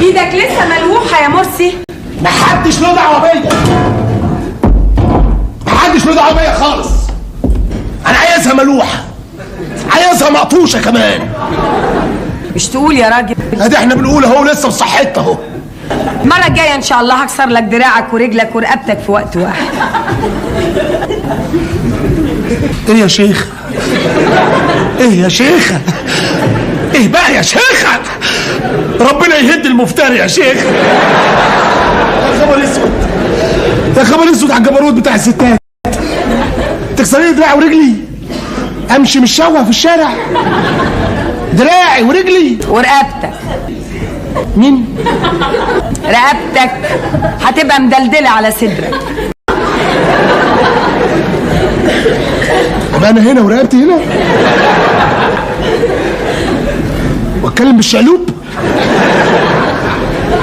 ايدك لسه ملوحه يا مرسي. محدش له دعوه بيا، محدش له دعوه بيا خالص. انا عايزها ملوحه، عايزها مقطوشه كمان. مش تقول يا راجل؟ ادي احنا بنقول اهو، لسه بصحتنا اهو. المرة الجاية ان شاء الله هكسر لك دراعك ورجلك ورقبتك في وقت واحد. ايه يا شيخ؟ ايه يا شيخه؟ ايه بقى يا شيخه؟ ربنا يهد المفتري يا شيخ. يا خبر اسود، يا خبر اسود على الجبروت بتاع الستات. تكسريني دراعي ورجلي، امشي مشوه في الشارع، دراعي ورجلي ورقبتك. مين؟ رقبتك هتبقى مدلدله على صدرك. ابقى انا هنا ورقبتي هنا واتكلم بالشقلوب؟